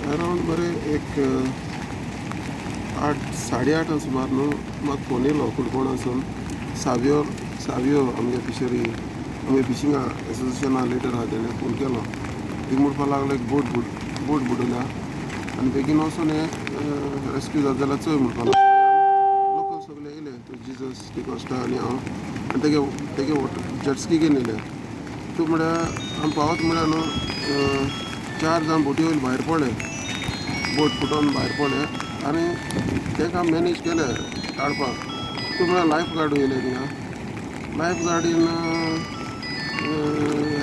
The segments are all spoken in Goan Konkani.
अरावंड बरें एक 8 साडे 8 सुमार न्हू म्हाका फोन येयलो कुडकोणासून सावियो. सावियो आमगे फिशरी, आमगे फिशिंगा एसोसिएशना लिडर आहा, तेणें फोन केलो. एक म्हणपाक लागलो, एक बोट बुड बोट बुडल्या आनी बेगीन वचून हें रेस्क्यू जाता जाल्यार चोय म्हणपाक लागलो. लोक सगळे येयले, तो जिजस डिकोस्टा आनी हांव आनी तेगे तेगे जेटस्की घेवन येयले. तूं म्हळ्यार आमी पावत म्हळ्यार न्हू, चार जाण बोटी वयले भायर पडले, बोट फुटोन भायर पडले आनी तांकां मॅनेज केले काडपाक. तूं म्हळ्यार लायफ गार्ड येयले थिंगा. लायफ गार्डीन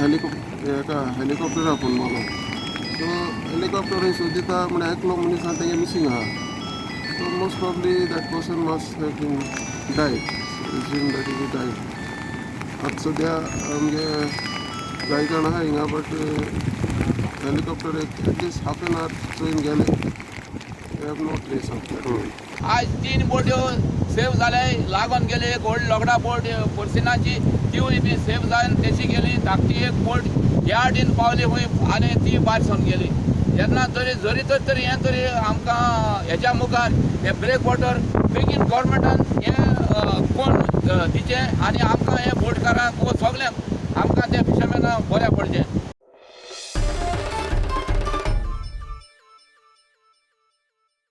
हेलिकॉप्टर, हेका हेलिकॉप्टरा फोन मारलो. सो हेलिकॉप्टर सोदिता म्हळ्यार एकलो मनीस आहा तेगे मिसींग आहा. So most probably that person must have been died. Assume that is died. आतां सद्या आमगे जाय जाण आहा हिंगा, बट हेलिकॉप्टर एक at least half an our चोयन गेले. Have no trace of that. आज तीन बोट्यो सेव जाले, लागून गेले. एक व्हड लोगडा बोट पर्सिनाची, तिवूय बी सेव जावन तेशी गेली. धाकटी एक बोट यार्डीन पावली खंय आनी ती भायर सरून गेली. तेन्ना तरी जरी तर तरी हें तरी आमकां हेच्या मुखार हे ब्रेक वॉटर बेगीन गव्हर्मेंटान हें कोण दिचें आनी आमकां हे बोटकारांक वो सगल्यांक आमकां ते फिशरमॅनाक बऱ्या पडचें.